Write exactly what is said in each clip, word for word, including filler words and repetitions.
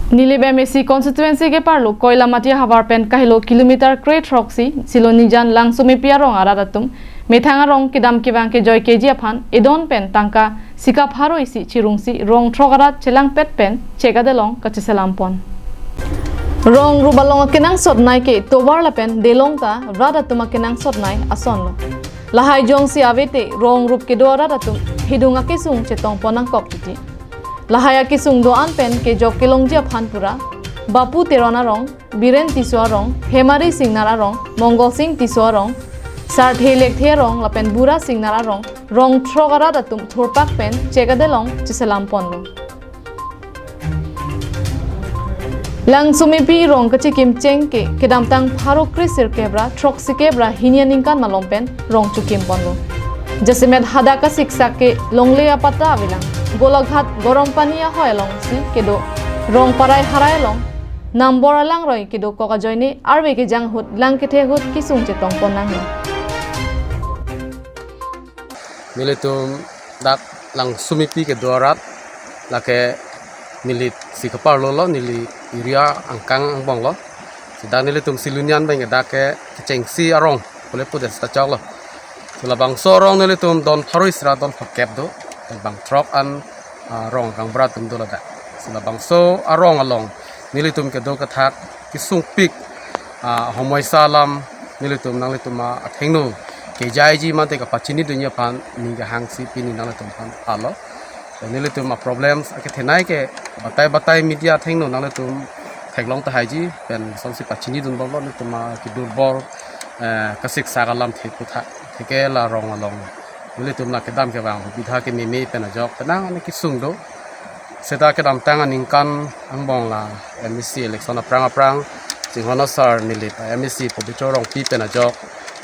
Nilip M A C constituency keparlo Koilamati ahavar pen kahelo kilometer kre throksi Silonijan Langsumepi arong arat atum methang arong kedam kevang kejoikeji aphan edon pen tangka sika pharo isi chirungsi rong throk arat chelangpet pen chek adelong kacheselam pon. Rong rup along akenangsot nai ke tovar lapen delong ta rat atum akenangsot nai asonlo. Lahai jongsi avete rong rup kedo arat atum hidung akesung chetong pon nangkok titi. Lahai akesung do-an pen kejok kelongji aphan pura Bapu Teron arong, Biren Tisso arong, Hemari Singnar arong, Mongol Sing Tisso arong, Sarthe Lekthe arong lapen Bura Singnar arong, rong throk arat atum thurpak pen chek adelong cheselam ponlo. Langsumepi rong kachekim cheng ke kedamtang pharo kre sirkep ra throksikep ra hini aningkan malom pen rong chokim ponlo. Jasemet hadak kasiksak ke longle apatta avelang. Golaghat Gorompani ahoi alongsi kedo rong parai harai along nambor alangroi kedokok ajoine arve kejang ahut lang kethe ahut kesung chetong pon nanglo. Nelitum dak Langsumepi kedo arat, lake neli si keparlo lo, neli area angkang angbong lo. Sita nelitum Silonijan abang ke dak ke kechengsi arong pule pudet sita choklo. Si labangso arong nelitum don pharo isi ra don phakep do, bang throk an, ah, rong kangbra atum do ladak. Si labangso arong along nelitum kedo kethak kesungpik, ah, homoisa alam nelitum nanglitum athengno kejaiji mate kapachinidunji aphan ning kehangsi pini nanglitum aphan alo. Nelitum a problems akethenei ke batai batai media athengno nanglitum theklong tahaiji pen sonsi pachinidun bomlo, nelitum a kedurbol, eh, kasiksak alamthe puthak theke la rong along nelitum la kedam kevang bidha kememe pen ajok penang ani kesung do. Seta kedamtang aningkan angbong la M A C election aphrang aphrang Chinghon asar Nilip M A C Pobitro Rongpi pen ajok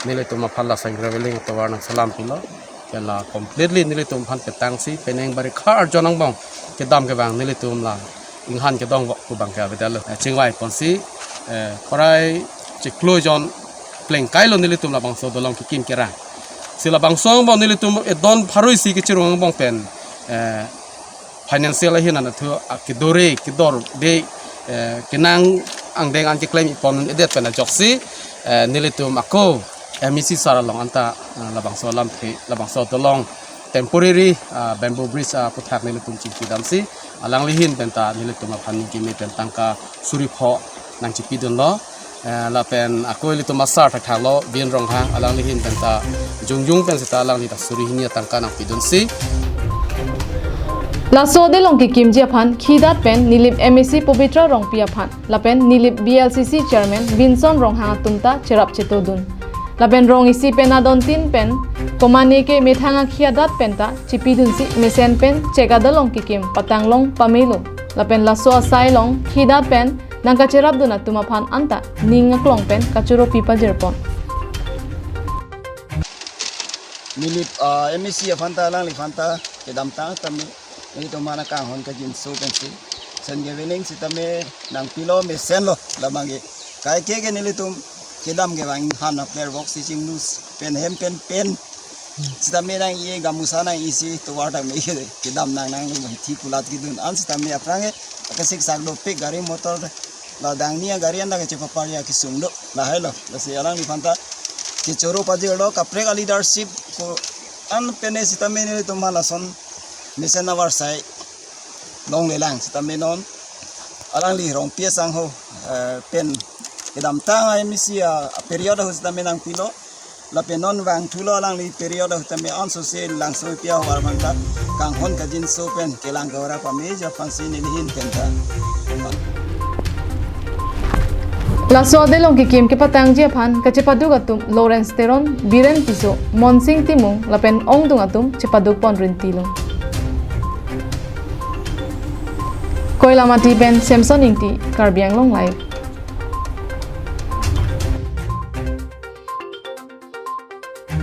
nelitum aphan la sang reveling tovar nangselam pilo. Pen la completely nelitum aphan petangsi penang bari khar jon angbong kedam kevang nelitum la inghan kedong vok pu abang ke avedetlo. Eh, chingvai ponsi, eh, parai chiklo jon plengkailo nelitum labangso dolong kekim kerang. Si labangso angbong nelitum edon pharo isi kechirung angbong pen, eh, financial ahin anatthu, ah, kedore, kedorde, eh, kenang angdeng an keklem ipon edet pen ajoksi, eh, nelitum ako M A C sar along anta, ah, labangso alamthe, labangso dolong temporary, ah, bamboo bridge, ah, puthak nelitum chingki damsi, alangli ahin penta nelitum aphan ning keme pen tangka suri pho nangchipidunlo. Eh, lapen ako ilitum asar thakthaklo, Bin Ronghang, alangli ahin penta jongjong pen seta alangli ta suri hini atangka nangpidunsi. Laso adelong kekimji aphan khidat pen Nilip M A C Pobitro Rongpi aphan lapen Nilip B L C C Chairman Vinson Ronghang atum ta cherap chetodun. Lapen rong isi pen adon tin pen komane ke methang akhi adat penta chipidunsi mesen pen chek adelong kekim patanglong pamelo. Lapen laso asai along khidat pen nangkacherapdun atum aphan anta ning aklong pen kachoro pi pajir pon. Nilip, ah, M A C aphanta alangliphan ta kedamtang tame nelitum aphan kanghon kajinso pensi sen kevening sitame nangpilo mesenlo labang ke. Kaike ke nelitum kedam kevang han apler vok si chinglu pen hem pen pen sitame nang-e gamusa nang-isi tovar tame kedam nang nang hithi kulat kedun an sitame aphrang ke kasiksak dopik gari motor la dangni agari anda kachepapar ya kesung do lahailo. Lasi alangliphan ta kechoro pajirlo kaprek a leadership ko-an pen sitame nelitum aphan lason mesen avarsai longlelang sitame non alangli Rongpi asangho, eh, pen kedamtang M A C a period ahut sitame nangpilo. Lapen non vangthulo alangli period ahut tame anso se Langsumepi ahavar aphanta kanghon kajinso pen kelang kehora pameji aphansi neli ahin penta. Laso adelong kekim kepatangji aphan kachepaduk atum Lawrence Teron, Biren Tisso, Monsing Timung lapen ongdung atum chepaduk pon rintilo. Koilamati pen Samson Ingti, Karbi Anglong Live.